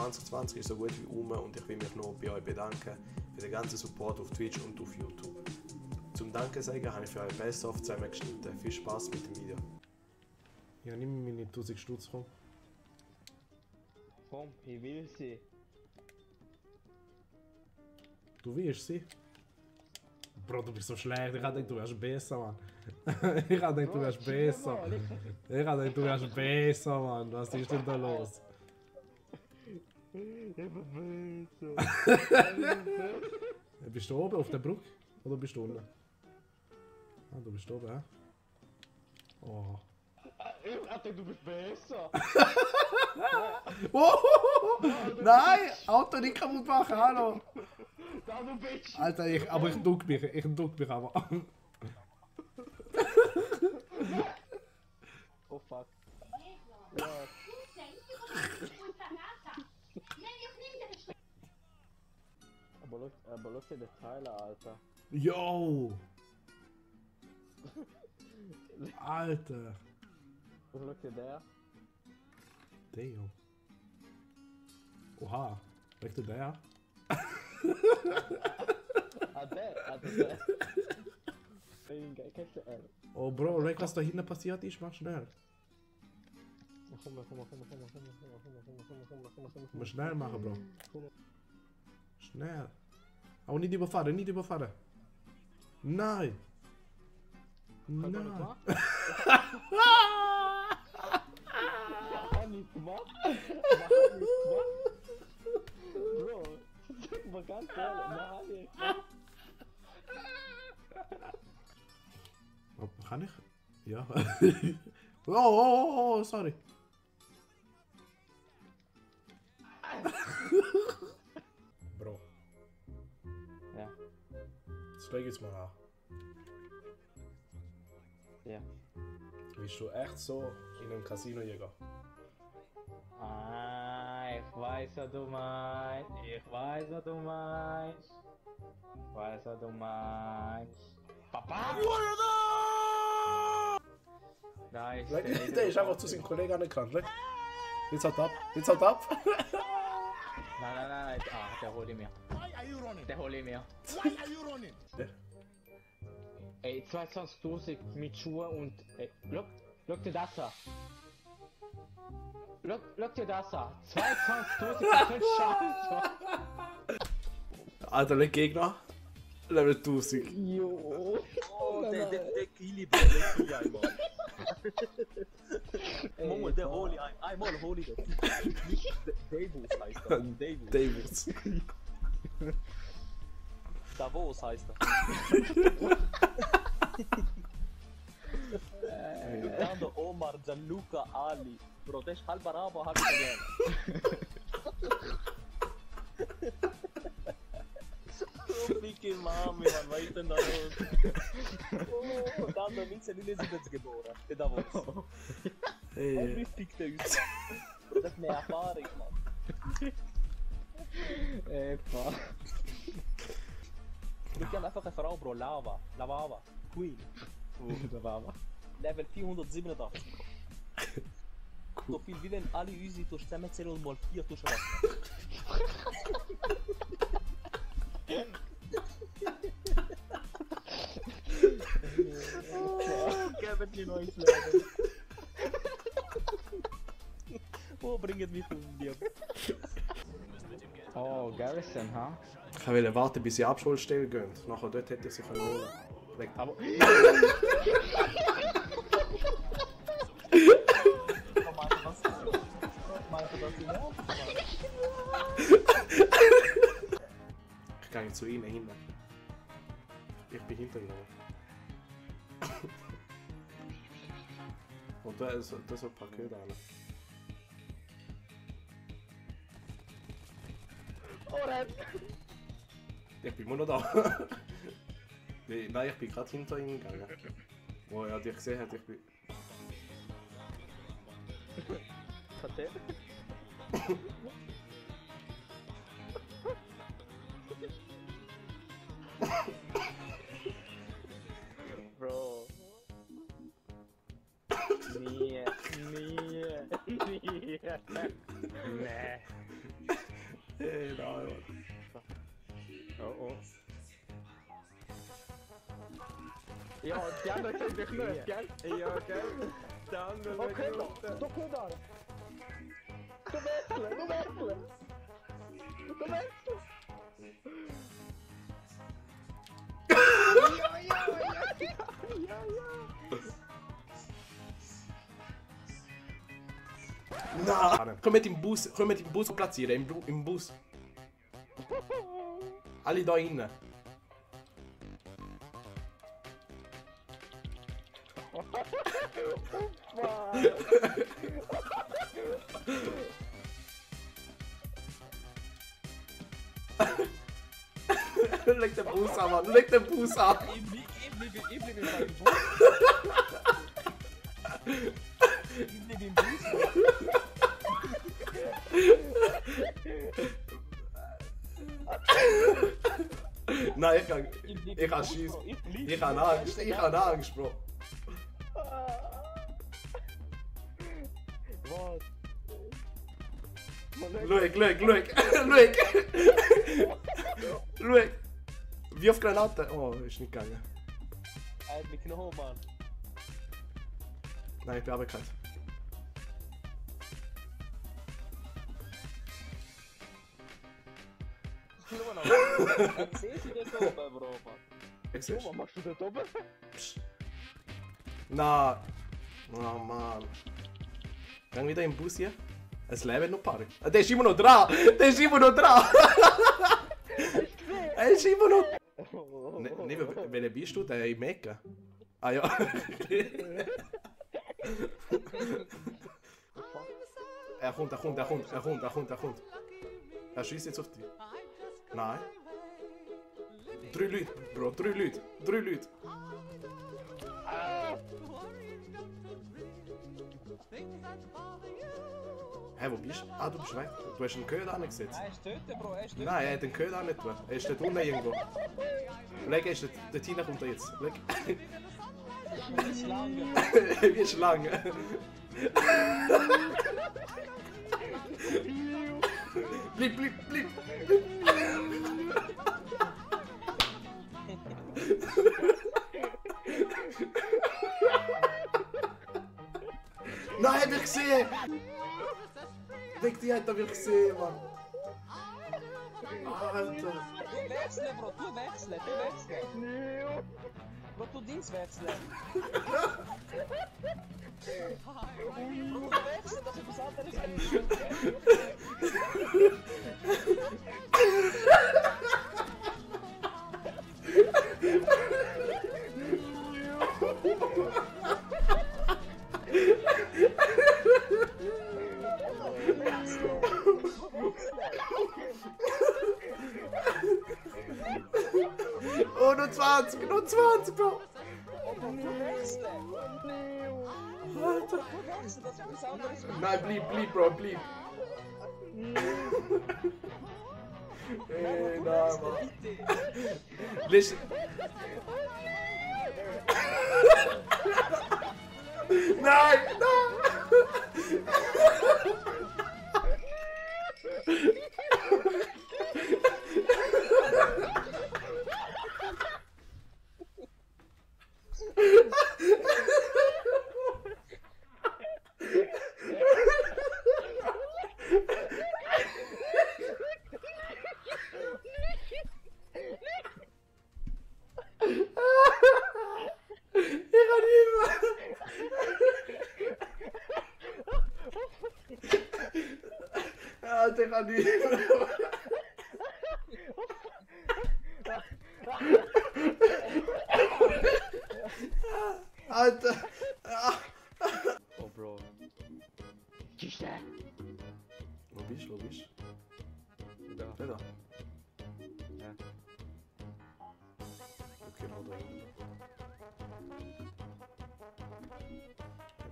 2020 ist so gut wie um und ich will mich noch bei euch bedanken für den ganzen Support auf Twitch und auf YouTube. Zum Danke sagen habe ich für euch Best-of zusammengeschnitten. Viel Spaß mit dem Video. Ja, nimm mir meine 1000 Stutz rum. Komm, ich will sie. Du willst sie? Bro, du bist so schlecht. Ich dachte, du wärst besser, Mann. Ich dachte, du wärst besser. Ich dachte, du wärst besser, Mann. Was ist denn da los? Bist du oben auf der Brücke? Oder bist du unten? Ah, du bist oben, hä? Oh. Ich dachte, du bist besser. Oh, nein! Auto nicht kaputt machen, hallo! Da du bist. Alter, ich duck mich aber. Oh fuck. Aber look dir die Teile, Alter. Yo! Alter! Look dir der. Damn. Oha, weg du der? Der. Oh Bro, weg was da hinten passiert ist, mach schnell. Komm. Muss schnell machen, Bro. Schnell. Aber nicht überfahren, nicht überfahren. Nein! Nein! Nicht gemacht. Bro, sag mal ganz ehrlich, mach nicht. Oh, kann ich? Ja. Oh, sorry. Bro. Ja. Das leg jetzt mal an. Ja. Willst du echt so in einem Casino gehen? Ah, ich weiß, was du meinst. Papa! Nein, Der ist einfach zu seinem Kollegen anerkannt. Jetzt halt ab. Nein. Ah, der holt ihn mir. Ey, 22.000 mit Schuhe und... Ey, look dir das an. Look dir das an. 22.000 Scheiße. Alter, leg Gegner. Level 1000. Jo. Oh, der Kili einmal. Momo, der Holy einmal Holy. Davos heißt er. Davos. Davos heißt er. Dann der Omar Gianluca Ali. Bro, der ist halb Araber, halb Italiener. Mickey Mami, man weiß denn da los. Oh, dann der 1979 geboren. Der Davos. Hey. Wie fickt der uns? Das ist mehr Erfahrung, Mann. Fuck. Wir haben einfach eine Frau, Bro. Lava. Queen. Lava. Level 487. So viel wie wenn alle unsere zusammenzählen und mal 4 durchrechnen. Geben die neues Leben. Wo bringen wir von dir? Oh, Garrison, ha? Ich wollte warten, bis sie Abschulstelle gehen. Nachher dort hätte ich sie können holen. Aber... Ich gehe zu ihnen hinten. Ich bin hinter ihnen. Und da ist ein Paket an. Ich bin immer noch da. Nein, ich bin gerade hinter ihnen gegangen. Wo er dich gesehen hat, ich bin... Was der? Bro. Nee. Nee. Hey, nein, Oh oh. Ja, die anderen sehen dich nicht, gell? Ja, gell? Die anderen Okay, schauen da. runter. Doch, guck da. Du wechseln, du wechseln. Du wechseln. Nein! Komm mit dem Bus platzieren, im Bus. Alle da innen. Leg den Bus an, Mann, leg den Bus an! Ich blieb in meinem Bus. Ich blieb im Bus. Nein, ich kann Schiss. Ich habe Angst, Bro. Was? Schau! Wie auf Granaten? Oh, ist nicht gegangen. Er hat mich genommen, Mann. Nein, ich bin runtergefallen. Schau mal, siehst du das oben, Bro, Mann? Ich seh's. Was machst du dort oben? Nein. Oh Mann. Gang wieder im Bus hier. Es leben noch ein paar. Ah, der ist immer noch dran! Der ist immer noch dran! Er ist immer noch... Nee, welcher bist du? Der im Mecca? Ah ja. Er kommt. Er schießt jetzt auf dich. Nein. 3 Leute, Bro, 3 Leute. Hä, wo bist du? Ah, du bist weg. Du hast einen Köder angesetzt. Er ist dort, Bro, er ist dort. Nein, er hat den Köder nicht tun. Er ist dort unten irgendwo. Leg, er ist dort hinein, kommt er jetzt. Leg. Wie Schlange. Wie Schlange. Blieb. Nein, hab ich gesehen! Weg, die hat er wirklich gesehen, Mann. Alter. Du wechseln, Bro, du wechseln. Bro, du Dings wechseln. Bro, du wechseln, das ist etwas anderes. Oh, nur 20, Bro. Alter. Das ist etwas anderes. Nein, blieb, Bro, blieb. Ey, nein, Mann. Listen. Nein! Alter, ich kann nicht mehr. Alter. Oh, Bro. Kiste. Wo bist du? Da. Da. Ja. Okay, noch da hinten.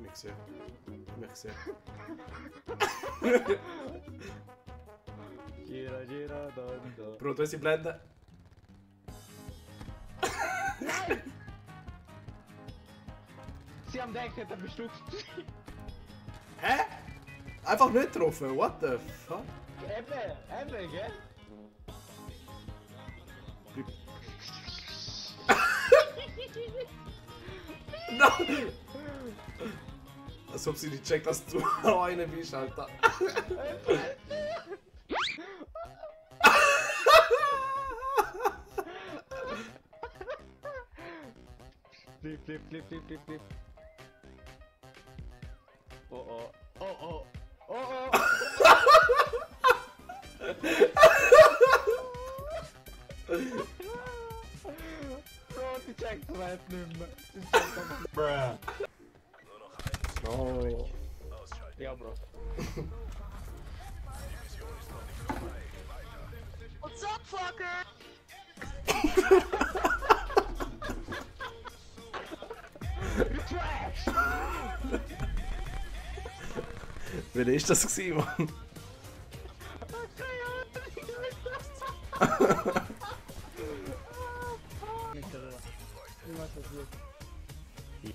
Ich hab mich gesehen. Gira, da. Bro, du hast die Blende. Sie haben gedacht, da bist du. Hä? Einfach nicht getroffen, what the fuck? Eben, gell? Nein! Als ob sie nicht checkt, dass du auch eine bist, Alter. Flip. Oh. Bro, die checkt es halt nicht mehr. Die checkt es nicht mehr. Oh. Ja, Bro. What's up, fucker? Wer ist das gewesen, Mann?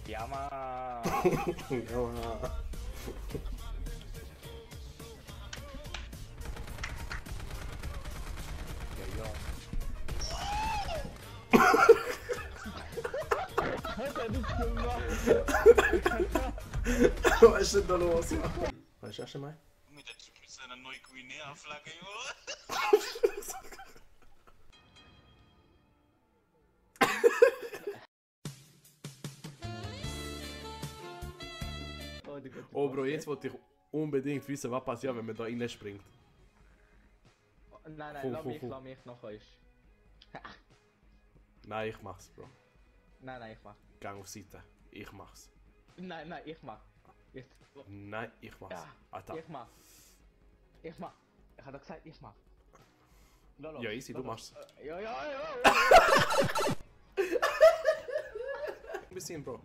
Ja, Mann. Ja. Hat er nicht gemacht? Was ist denn da los? Weißt du erst einmal? Mit seiner Neuguinea-Flagge, Junge. Oh Bro, jetzt wollte ich unbedingt wissen, was passiert, wenn man da reinspringt. Nein, Komm, lass komm. mich noch euch. Nein, ich mach's, Bro. Nein, ich mach. Gang auf Seite. Ich mach's. Nein, ich mach. Nein, ich mach's. Ja, Alter. ich mach. Ich hab doch gesagt, ich mach. Lolo, Ja, easy, du machst. Ja. Ein bisschen, Bro.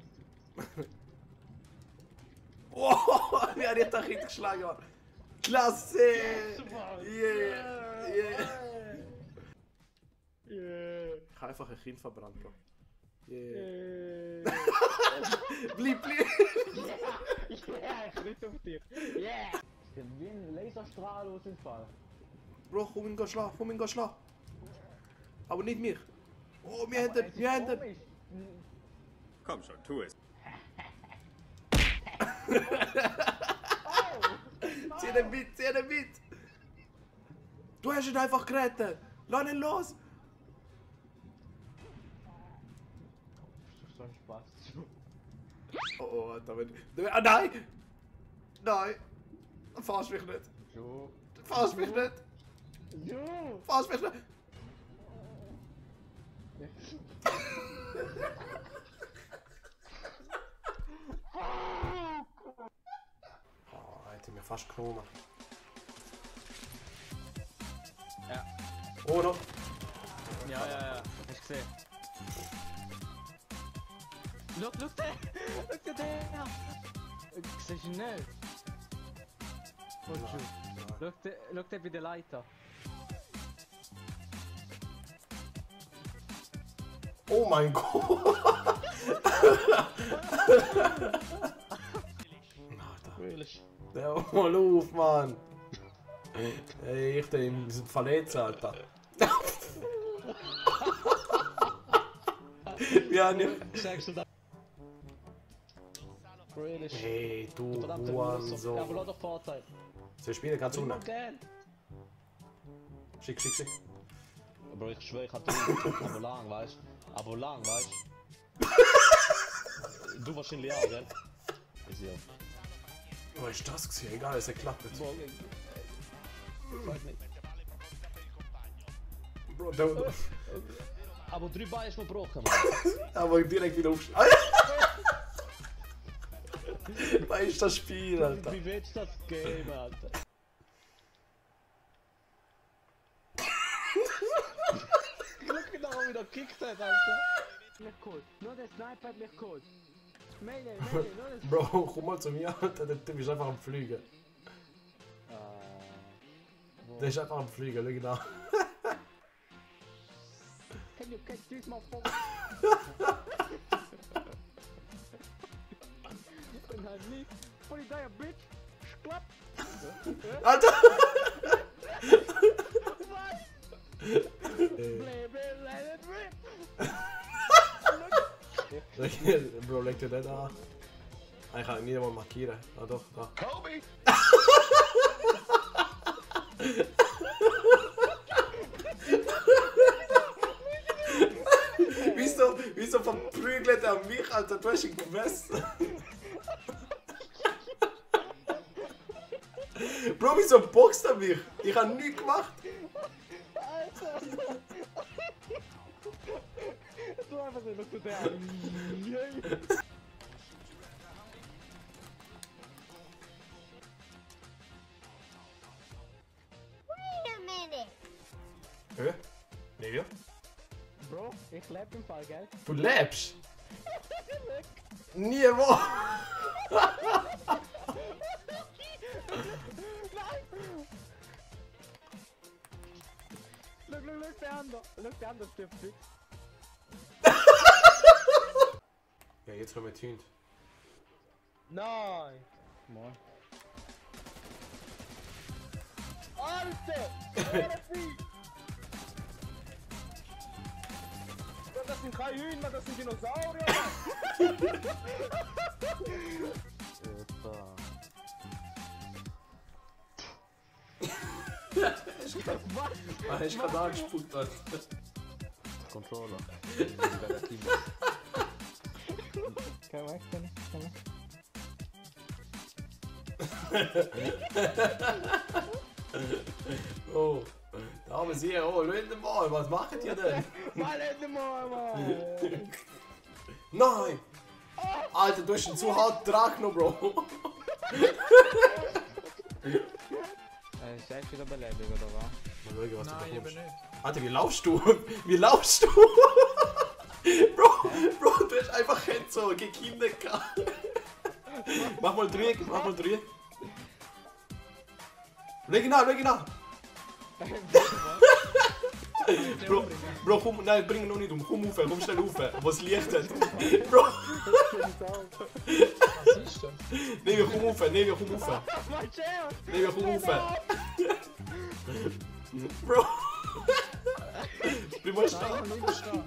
Oh, wie hat ich da geschlagen, Mann. Klasse! Yeah! Ich habe einfach ein Kind verbrannt, Bro. Yeah! Blieb! Ja, ich ritt auf dich. Yeah! Wie ein Laserstrahl aus dem Fall. Bro, komm ihn schlagen. Aber nicht mich. Oh, wir haben den. Komm schon, tu es. Zieh den mit! Du hast ihn einfach gerettet! Lass ihn los! So ein Spaß. Oh, Alter, ah, nein! Nein! Fass mich nicht! Jo. Fass mich nicht! Jo. Fass mich nicht! Oh, hätte mir fast genommen. Ja. Oh, noch! Ja. Hast du gesehen? Schau den! Schau den! Siehst du ihn nicht? Schau den bei der Leiter. Oh mein Gott! Wirklich? Der mal auf, Mann! Ey, ich den sind verletzt, Alter. Ja, nicht. Sagst du da? Really? Hey, du Verdammte Hurensohn. Ja, aber lass doch Vorteil. Soll ich spielen? Kannst du Immer unten? gern. Schick. Bro, ich schwöre, ich hab den aber lang, weißt du? Aber lang, weißt du? Du wahrscheinlich auch, gell? Ist ja. Was ist das gewesen? Egal, es hat geklappt. Bro, weiß nicht. Bro, der, Aber 3 Beine ist mir gebrochen, Mann. aber direkt wieder aufstehen. Was ist das Spiel, Alter? Wie willst du das Game, Alter? Guck mir doch, wie der gekickt hat, Alter. Mich geholt. Nur der Sniper hat mich geholt. Mayday, nur der Bro, komm mal zu mir, Alter. Der Typ ist einfach am Fliegen. Der ist einfach am Fliegen, schau ihn an. Can you catch this motherfucker? Nein, nicht. Polizei, bitch. Klapp. Alter! Bro, leg dir das an. Ich kann ihn nicht einmal markieren. Ah doch, da. Kobe! Wieso verprügelt er mich, Alter? Du hast ihn gemessen. Bro, wieso boxt er mich? Ich hab nichts gemacht. Alter! Du einfach so, look to der. Wait a minute. Hä? Nee, Bro, ich lebe im Fall, gell? du lebst? Nie wo? Look, der andere. Look, der andere stirbt fix. Ja, jetzt haben wir getönt. Nein! Moin. Alter! Das sind keine Hühner, das sind Dinosaurier! Ah, ich gerade angespuckt, Alter. Controller. Kein Weg, kein Weg. Oh, da haben wir sie. Oh, Leute mal, was macht ihr denn? Mal Ende mal, Mann! Nein! Alter, du hast einen zu harten Trag noch, Bro. Ist echt wieder Belebung, oder was? Mal schauen, was du Nein, eben bekommst. nicht. Alter, wie laufst du? Wie laufst du? Bro, du hast einfach so gegen Kinder gehabt. Mach mal 3, mach mal 3. Leg ihn an. Bro, komm, nein, bring ihn noch nicht um. Komm schnell rauf, wo es Licht hat. Bro, Was ist denn? Nevia, komm rauf. Mein Chef! Nevia, komm rauf. Bro. Bleib mal stehen. Nein, nicht stehen.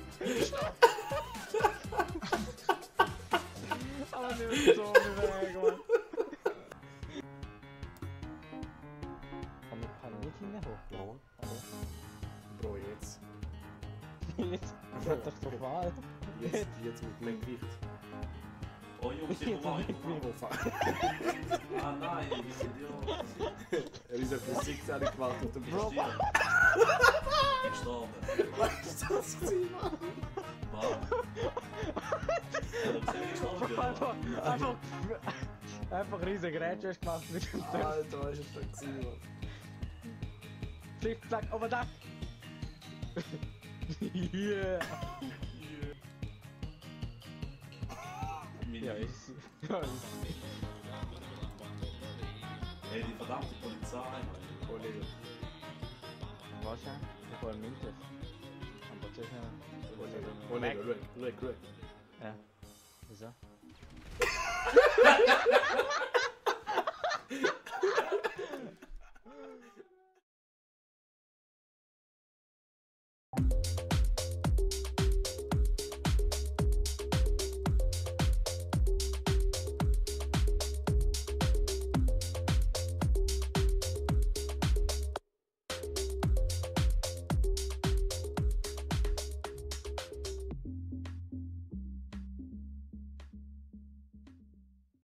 Aber nimm es so weg, Mann. Kann ich nicht hinhoch? Bro, jetzt. Jetzt? Das hat doch normal. Jetzt mit mehr Gewicht. Oh Jungs, ich komme Ah nein, wie sind die? Er ist auf Physik gemacht auf dem Bro. Gestorben. Was ist das gewesen, Mann? Mann. Einfach riesige Rätsel gemacht mit dem Ding. Alter, was ist das gewesen, Mann? Flick, zack, over da! Yeah! Ja, ist. Ey, die verdammte Polizei. Kollege. Was ja? Ich wollte München. Aber das ist ja. Kollege, ruhig. Ja. Wieso?